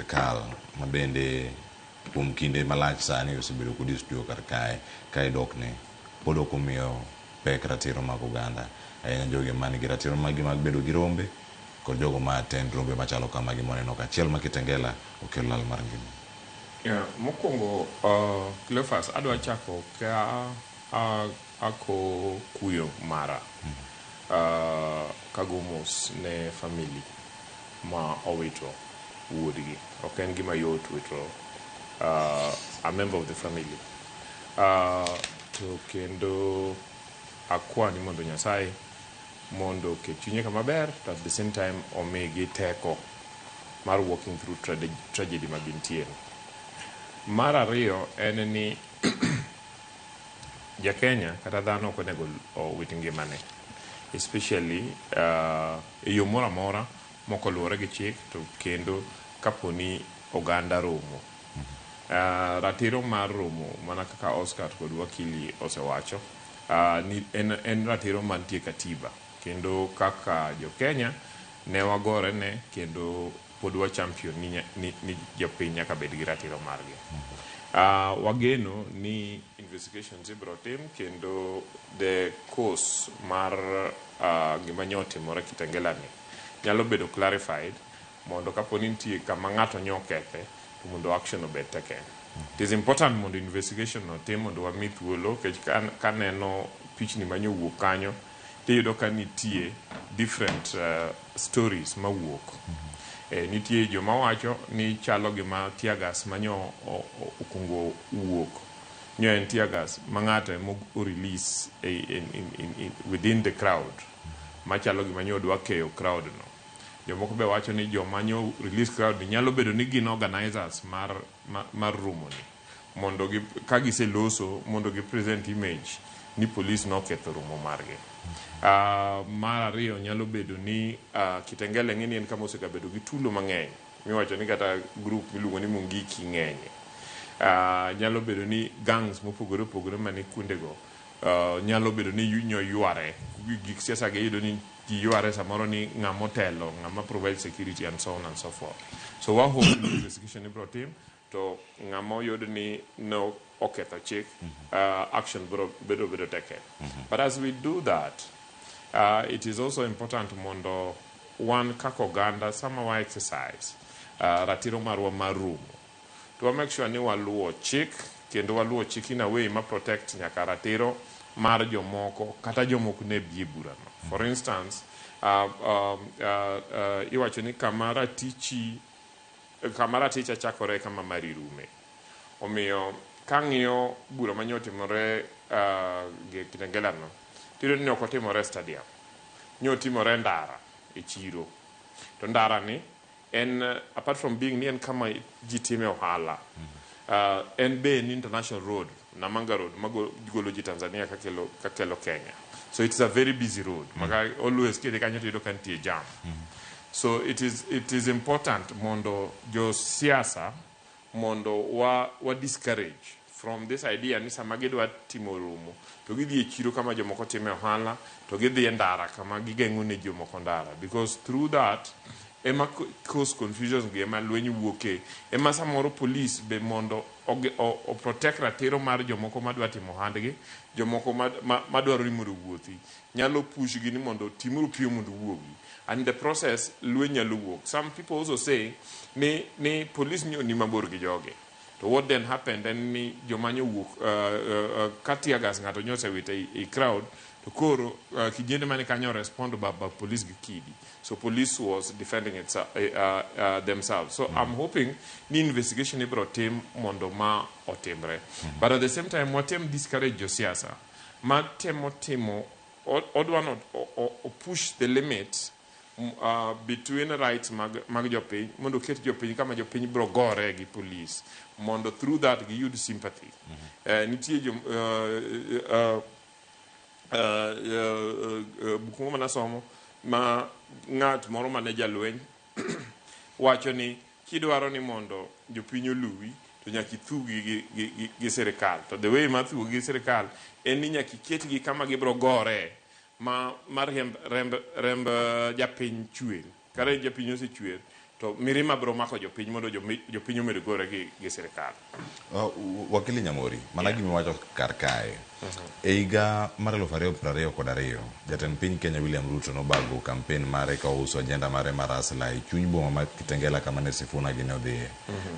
sirkal ma bende kuom kinde malach sani osebedo kod studio kar kae ka idokne pod ok omiyo pek ratiro mag oganda ahinya jogi man gi ratiro maggi mag bedo gi rombe kod jogo ma attend rombe machalo kamagi moneno ka achiel ma Kitengela okelo lal mar ngima. Yeah, mokwongo Cleophas adwa chako ka ako kuyo mara kago mos ne family ma owito wuodgi. Ok en gima yot wito a member of the family. To kendo akwa ni mondo Nyasaye mondo oket chunye kama ber to at the same time omigi teko mar walking through tragedy ma gintie. Mar ariyo en ni ja Kenya kata dhano ok onego owit ngimane especially e yo moro amora mok oluwore gi chik to kendo kaponi oganda romo. Ratiro mar romo mana kaka Oscar kod wakili osewacho ni en ratiro mantie e katiba kendo kaka jo Kenya ne wagore ne kendo pod wa champion ni jopiny nyaka bed gi ratiro margi. Wageno ni investigations ibiro tim kendo the cause mar gima nyo otimore Kitengela ni nyalo bedo clarified mondo kapo ni nitie kama ng'ato nyo okethe to mondo action obed taken. It is important mondo investigation otim mondo wami thuolo nikech kaneno pichni manyo wuok kanyo tiyudo ka nitie different stories mawuok. Nitie joma wacho ni chalo gima tear gas manyo okungo wuok nyo en tear gas ma ng'ato ema o release in within the crowd machalo gima nyo dwa keyo crowd no. Jomoko be wacho ni joma nyo release crowd ni nyalo bedo ni gin organizers mar romo ni mondo gi, ka giseloso mondo gi present image ni police noketho romo margi. Mar ariyo nyalo bedo ni Kitengela ing'e ni en kama osegabedo gi tulo mang'eny miwacho ni kata group miluongo ni Mungiki ng'enye. Nyalo bedo ni gangs mopogore opogore mani kuondego nyalo bedo ni nyo yware gik siasa gi iyudo ni ji yware samoro ni ng'ama otelo ng'ama provide security and so on and so forth. So wa hope ni investigation ibiro tim to ng'ama oyud ni no oketho chik action biro bedo taken. But as we do that it is also important mondo wan kaka oganda sama wa exercise ratiro marwa mar romo to wa make sure ni waluwo chik kendo waluwo chik in a way ma protect nyaka ratiro mar jomoko kata jomok ne bi e burano. For instance, iwacho ni kama ratichi kama raticha chakore kama mari rume. Omiyo kang'iyo bura manyo otimore Kitengela no, tiyudo ni ok otimore e stadium. Nyo otimore e ndara e chiro. To ndara ni en apart from being ni en kama ji time ohala, en be en international road, Namanga Road magolo ji Tanzania kakelo Kenya. So it's a very busy road. Maka always kidhi kanyo tiyudo ka nitie jam. So it is important mondo jo siasa mondo wa discourage from this idea ni sama gidwa timo romo to gidhi e chiro kama jomoko time ohala to gidhi e ndara kama gigeng'o ne jomoko ndara because through that ema cause confusion gi ema lweny wuoke ema samoro police be mondo o protect ratiro mar jomoko madwa timo ohandgi jomoko madwaro ni mondo owuothi nyalo push gi ni mondo timuru piyo mondo uwuogi and in the process lweny nyalo wuok. Some people also say ni police ni mabor gi jogi to what then happened en ni joma nyowuok ka tear gas ng'ato nyosewito ei crowd to koro kijende mane kanyo respond ba police gi kidi, so police was defending themselves. So I'm hoping ni investigation ibiro tim mondo ma otimre, but at the same time watem discourage josiasa ma temo timo odwa no o push the limit between rights mag jopiny mondo oket jopiny kama jopiny biro gore gi police mondo through that giyud sympathy. Nitie jo buk moro manasomo ma ng'at moro mane jalweny wacho ni kidwaro ni mondo jopiny oluwi to nyaka ithugi gi sirikal to the way mar thugo gi sirikal en ni nyaka iketgi kama gibiro gore ma remb japiny chwer ka remb japiny osechwer. To mirima biro mako jopiny mondo jopiny omed gore gi, gi sirikal. Wakili Nyamori, mana gima iwacho kar kae. E higa mar 2022, jatend piny Kenya William Ruto nobago kampen mare ka ouso ajenda mare mar Hustler e chuny boma ma Kitengela kama ne Sifuna gi ne odhiye.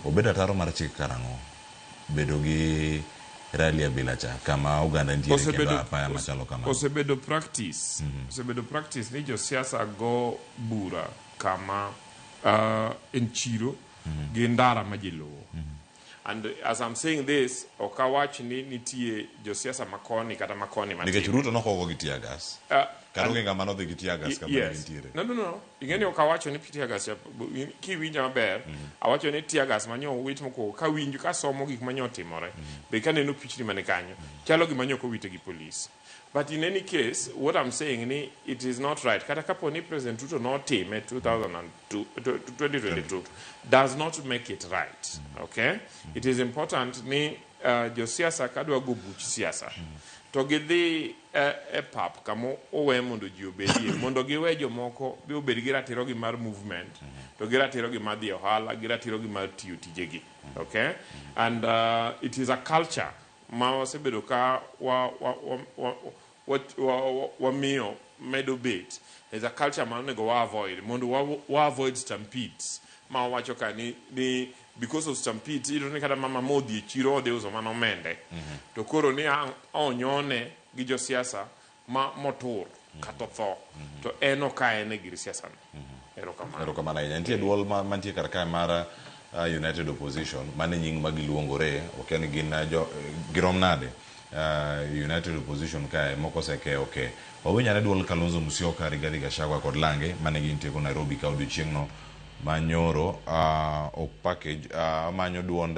Obedo ataro mar chik karang'o? Bedo gi rally abila cha kama oganda nitiere kendo apaya machalo kamano. Osebedo practice, osebedo practice ni josiasa go bura kama en chiro gi ndara ma ji luwo. And as I'm saying this, ok awach ni nitie josiasa makoni kata makoni Nikech matime. Ruto nokogo gi tear gas. Kata onge ng'ama nodhi gi tear gas kama ne gintiere. No. Ing'e ni ok awacho ni tear gas, kiwinja maber, awacho ni tear gas manyo owit mokwongo, kawinjo, kasomo gik manyo otimore, be kaneno pichni mane kanyo, chalo gima nyo ok owite gi police. But in any case, what I'm saying ni it is not right. Kata kapo ni President Ruto notime 2002, 2022, does not make it right. Okay? It is important ni josiasa kadwa go buch siasa, to gidhi e pap kama owe mondo ji obedie, mondo giwe jomoko be obed gi ratiro gi mar movement, to gi ratiro gi mar dhi e ohala, gi ratiro gi mar tiyo tijegi. Okay? And it is a culture ma wasebedo ka wamiyo medo bet. There's a culture ma onego wa avoid mondo wa avoid stampedes ma wawacho ka ni because of stampedes iyudo ni kata mama modhi e chiro odhi uso mana omende, to koro ni ang' onyone gi josiasa ma motur kata otho, to en ok en e gir siasa no. Erokamano. Erokamano ahinya. Nitie duol mantie kar kae mar United Opposition, mano e nying ma giluongore, okia ni gin jo, girom nade. United Opposition kae moko oseke oke. Wawinj ane duol Kalonzo Musyoka, Rigathi Gachagua kod Lange mane gintie ko Nairobi ka odiochieng'no manyoro ok package amanyo duond